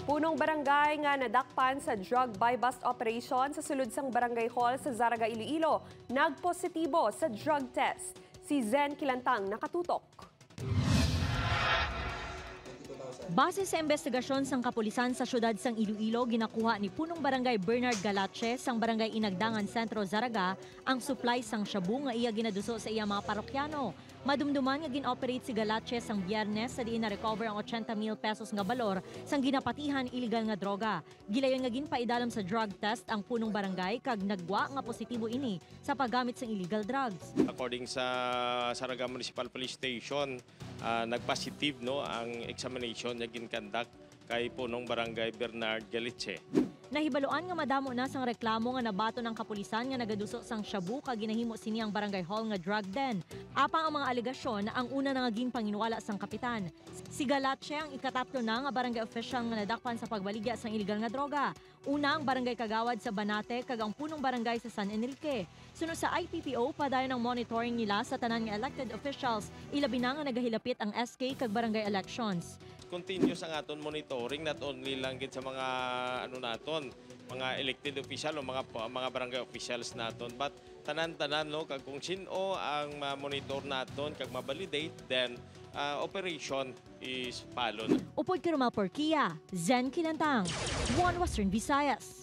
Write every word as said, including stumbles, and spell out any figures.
Punong barangay nga nadakpan sa drug buy-bust operation sa sulod sang barangay hall sa Zarraga, Iloilo, nagpositibo sa drug test. Si Zen Kilantang nakatutok. Base sa investigasyon sang kapulisan sa siyudad sang Iloilo, ginakuha ni Punong Barangay Bernard Galache sang Barangay Inagdangan Centro, Zarraga, ang supply sang shabu nga iya ginaduso sa iya mga parokyano. Madumduman nga gin-operate si Galache sang Biyernes, sa diin na-recover ang ochenta mil pesos nga balor sang ginapatihan illegal nga droga. Gilayon nga ginpaidalom sa drug test ang punong barangay kag nagwa nga positibo ini sa paggamit sang illegal drugs. According sa Zarraga Municipal Police Station, ah, nagpositive, no, ang examination nga gin-conduct kay Punong Barangay Bernard Galiche. Nahibaluan nga madamo na sang reklamo nga nabaton ang kapulisan nga nagaduso sang shabu kag ginahimo sini ang barangay hall nga drug den. Apang ang mga alegasyon ang una na nga ginpanginwala sang kapitan. Si Galache ang ikatatlo na nga barangay official nga nadakpan sa pagbaligya sang iligal nga droga. Una ang barangay kagawad sa Banate kag ang punong barangay sa San Enrique. Suno sa I P P O, padayon ang monitoring nila sa tanan nga elected officials, ilabi na nga nagahilapit ang S K kag barangay elections. Continuous ang aton monitoring, not only lang gid sa mga, ano naton, mga elected official o mga, mga barangay officials naton, but tanan-tanan, no, kag kung sin-o ang ma-monitor naton kag ma-validate, then, ah, operation is follow na. Upod kay Romel Porquia, Zen Kilantang, One Western Visayas.